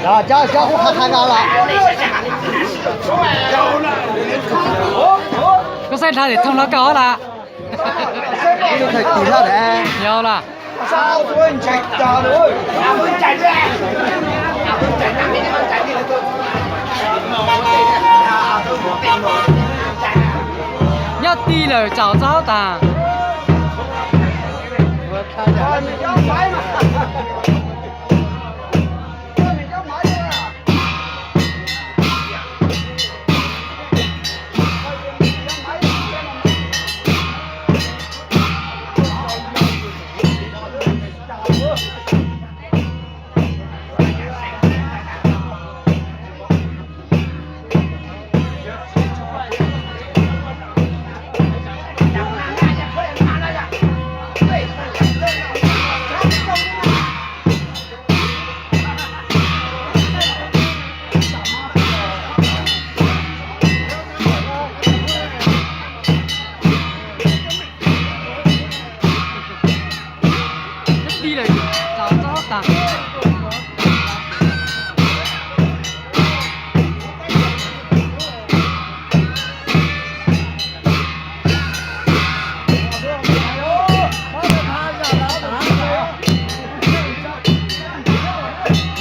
Koj xaib dhau tim thooj no koj os las. Yog las. Nyob ti lawm tsaum txob tas.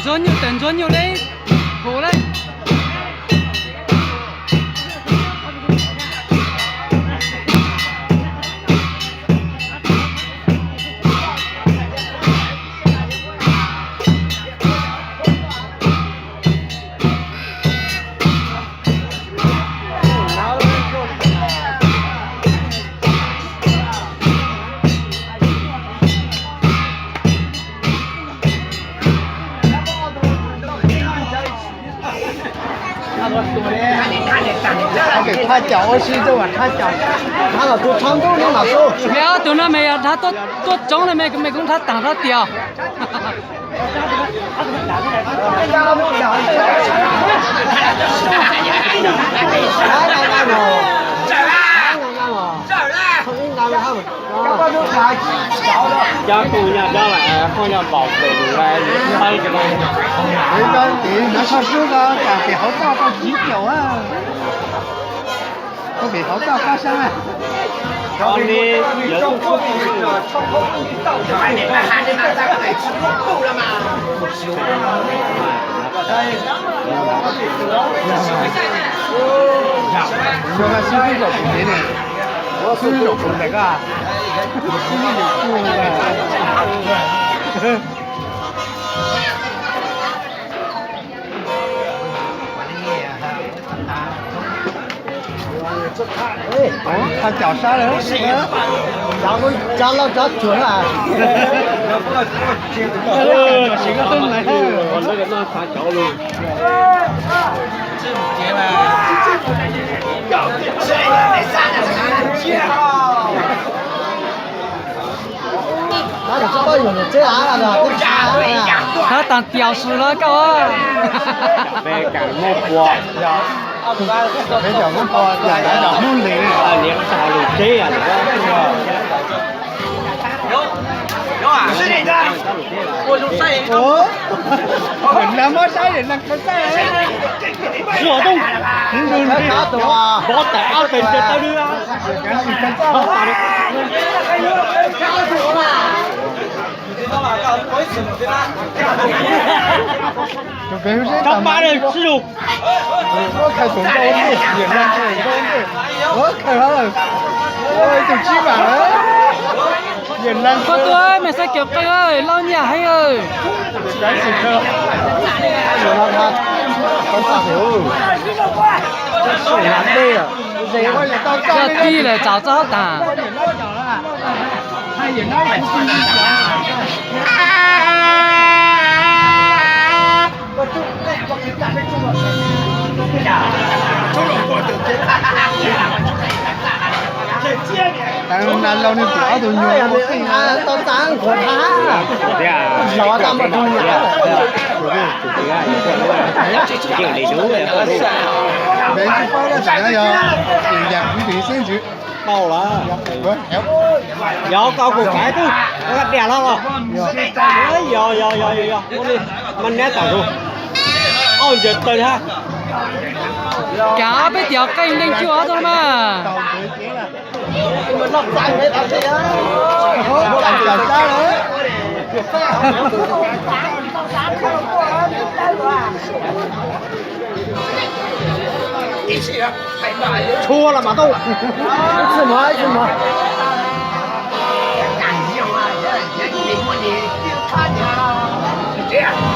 Ntsuag nyuj tawm ntsuag nyuj li, huv lawm. Thaj caum ua si tuaj mas thaj caum, thaj los tus tshaj ntuj no mas tuaj. Ob tug no mas yog tuaj coob no mas kuv nrhav taam rau tias. Cov kuj nyaj dob lawm, kuj nyaj npaum pem lus lawm, yus thawb cov no. Hnov tshaj sub ko tas pem hauv toj tau chiv caum, tau pem hauv toj pab sab. Xib hwb zaum kuv ntawm ko, xib hwb zaum kuv ntawm ko. Thaj caum sab lawm. Cov lauj cov cuam na. Thab taag tiaus sus los koj. Peb kaam muab pua. Peb kaam muab pua, yog lawv los Hmoob Lis, niam txog lus teb. Ua, nag mob saib neeg khaws txaij. Ua, nag mob saib neeg khaws txaij. Koj pab sib lug. Khaws tus nkauj ntej, yawm leej khaws nkauj ntej. Ua, khaws hov lawm. Ua, ib tug tsib vam lawm. Yawm leej koj tuaj, mej saib cov qeej, lauj nyaj heev. Yog tij lawm tsaus txoj hauv taag. Nas laug nws pum ob tug nyuag ua qeej tau txav nqhuav thab, los tau npog tug nyam. Peb tsis paub dab tsi no yog yam kuv ntws xeeb ntxwv. Yog koj kuv kaiv twb koj diam los los. Yog yog yog yog, mas neb tam zus. Ncaws tawg thiab. Cas peb tias qeej leej cuaj ob tug mas. Tshua los mas tau. Ib txhij mov, ib txhij mov.